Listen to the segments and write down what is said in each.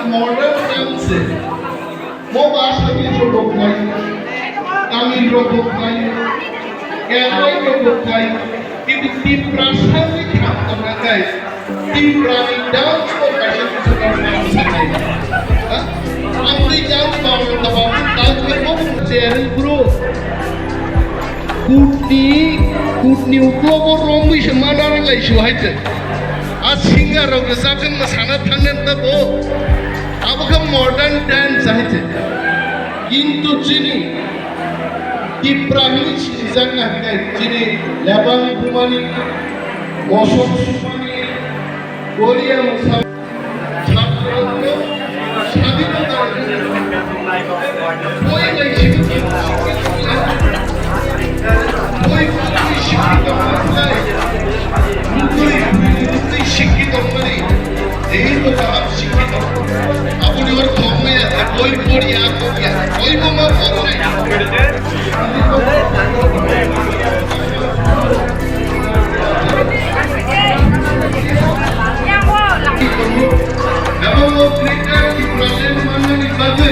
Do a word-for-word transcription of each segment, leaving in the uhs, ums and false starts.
Modern dance se. Mo ba Assamese rok bo khlai, Tamil rok bo khlai, Kerala rok bo khlai, kintu Tiprasa ni kham tongna khai, Tipra ni dance bo kaisa kisa dance ma saknai. Ha? Ang tei dance ba ang taba dance mo chereng bro. Kutni, kutni uklogo romwi se mana rwlai su hai te. A singer rok rwchapjak ma sana thangna ta bo. Abo khe modern dance hai te. Kintu chini Tipra hwnwi sinijakna hwnkhe chini Lebang Bumani, Mosok Sumani, Korea Mosok Abo o Greater Tipraland manmani bagwi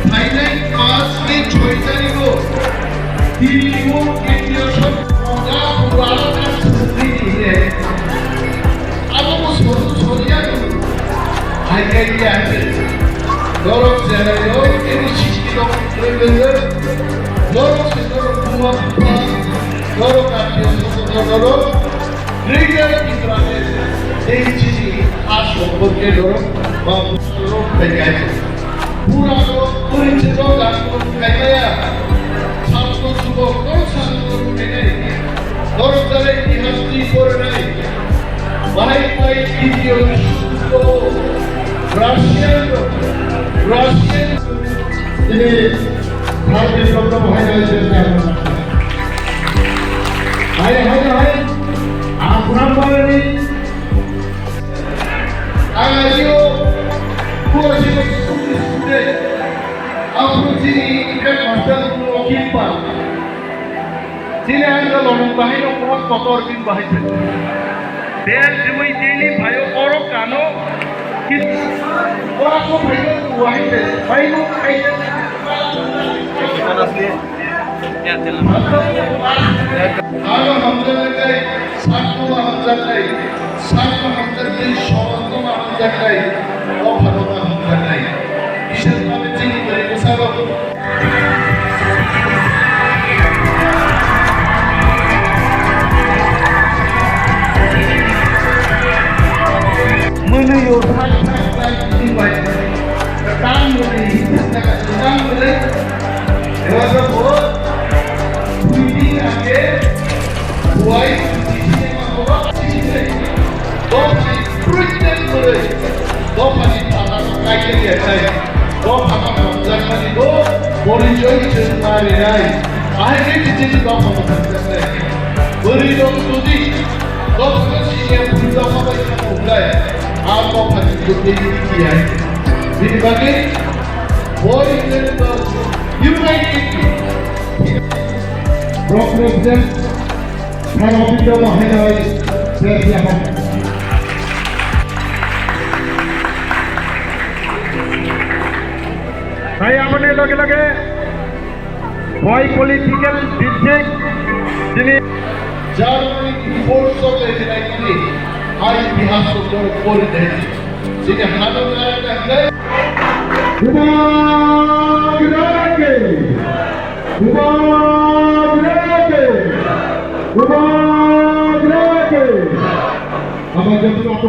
phainai paanch ni choi tarigo Dillio Kendriyo Sorkar Wala Sri Abo bo soru soria hai kai ya. Norok jerai rok ini sisi rok. Norok se norok buma buma. Norok ati soto norok. Regal Tipraland, ei chini a sompotke norok ba norok phaikai. Pura norok puri chino gangno khaimaya. Sabto jubok norok sabto khainai. Norok jale itihas twi porinai. Bahai bai video Russian, Russian. Ini Bharati Rotna bahai bai. Hai, hai, hai. Ang Brahmani. Ang ayo. Kuwa sino sukri sukri. Aku sini ikat master kuwa kimpa. Sini ang kalau bahai no kuwa kotor bin bahai. Del dui dini bayo oro kano. Ora ko bayo kuwa hite. Bayo hite. Aro hamjaknai, sakno ma hamjaknai, sakno hamjaknai, sorokno ma hamjaknai, o bharokno hamjaknai. Isor mane chini bari bwsarok. Mwnwi o sak sak sak chini bai. Tang mwnwi, tang mwnwi. Ewa bo, buini age, buai, buini age, buai, buini age. Dophani proitek bwrwi, dophani phataro kaitor ya khai, dophano hamjakmani bo porichoi chwng ma rinai. Ahai khe chini dophano hamjaknai. Bwrwi rok jodi dophano siniya bwrwi dopha bai kha hwnlai, a dophani jodi kiyai. Bini bagwi bo United Borok President Thang Obinda Mahainai President. Tai aboni loge loge Boy political district tini Germany force of the United States hai bihar sorkar kori dai. Sini hano na na na. Bubagra ke! Bubagra ke! Bubagra ke! Ama jatuh aku